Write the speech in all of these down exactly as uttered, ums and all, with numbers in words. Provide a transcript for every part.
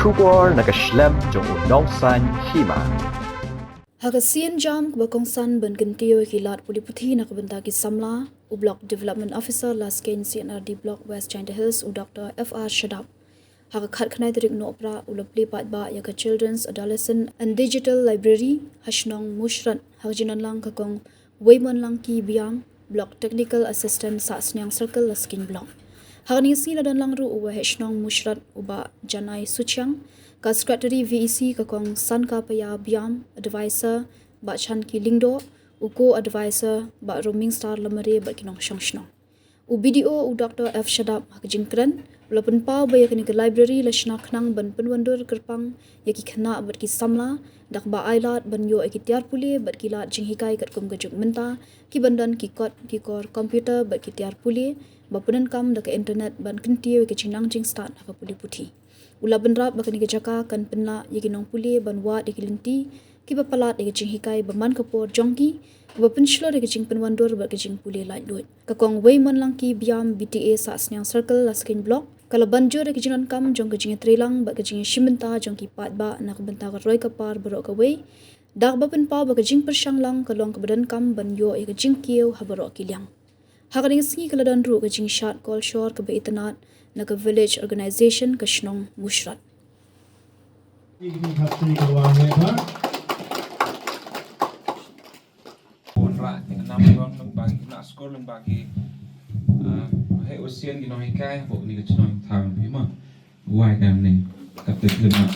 Khubor na ka shlem jong u nongsan hima. Ha ka sien jam kaba kongsan ban kyntiew ïa ki lad pule puthi na ka bynta ki samla, u Block Development Officer Laskein C and R D Block West Jaintia Hills, u Doctor F R Shadap, ha ka khatkhyndai tarik Nohprah u la plie paidbah ïa ka Children's, Adolescent and Digital Library ha shnong Mushrat, ha ka jingdonlang ka Kong Weimonlangki Biam, Block Technical Assistant, Sahsniang Circle, Laskein Block. Ha kane ka sngi la don lang ruh u Waheh Shnong Mushrat, u Bah Janai Suchiang, ka Secretary V E C ka Kong Sankapaya Biam, Advisor Bah Chanki Lyngdoh, u Co-Advisor Bah Romingstar Lamare bad ki nongshong shnong. U B D O u Doctor F Shadap ha ka jingkren u la pynpaw ba ïa kane ka library la shna khnang ban pynwandur kyrpang ïa ki khynnah bad ki samla, da kaba ai lad ban ïoh ïa ki tiar pule bad ki lad jinghikai katkum ka juk mynta, ki ban don ki kot ki kor computer bad ki tiar pule ba pyndonkam da ka internet ban kyntiew ïa ka jingnang jingstad ha ka pule puthi. U la bynrap ba kane ka jaka kan pynlah ïa ki nongpule ban wad ïa ki lynti kiba palat ïa ka jinghikai ba man ka por jong ki, kaba pynshlur ïa ka jingpynwandur bad ka jingpule laitluid. Ka Kong Weimonlangki Biam, B T A Sahsniang Circle, Laskein Block, ka la ban jur ïa ka jingdonkam jong ka jingïatreilang bad ka jingïashim bynta jong ki paidbah na ka bynta ka roi ka par baroh kawei, da kaba pynpaw ba ka jingpyrshang lang ka long kaba donkam ban ïoh ïa ka jingkiew ha baroh ki liang. Ha kane ka sngi ka la don ruh ka jingshad kolshor kaba itynnad na ka Village Organization ka shnong Mushrat. Wanrah ki nam long lyngba ki khynnah skul, lyngba ki, ah, heh u sien ki nonghikai hapoh kane ka chnong thaw phi ma. Wai kam ne, kata khynnah.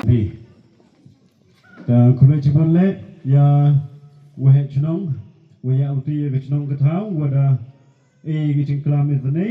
Bi. Te khublei chibun leh ïa u Waheh Chnong, wa ïa uti ïa ka chnong ka thaw, wa da e ïa ka jingklam ïa tne.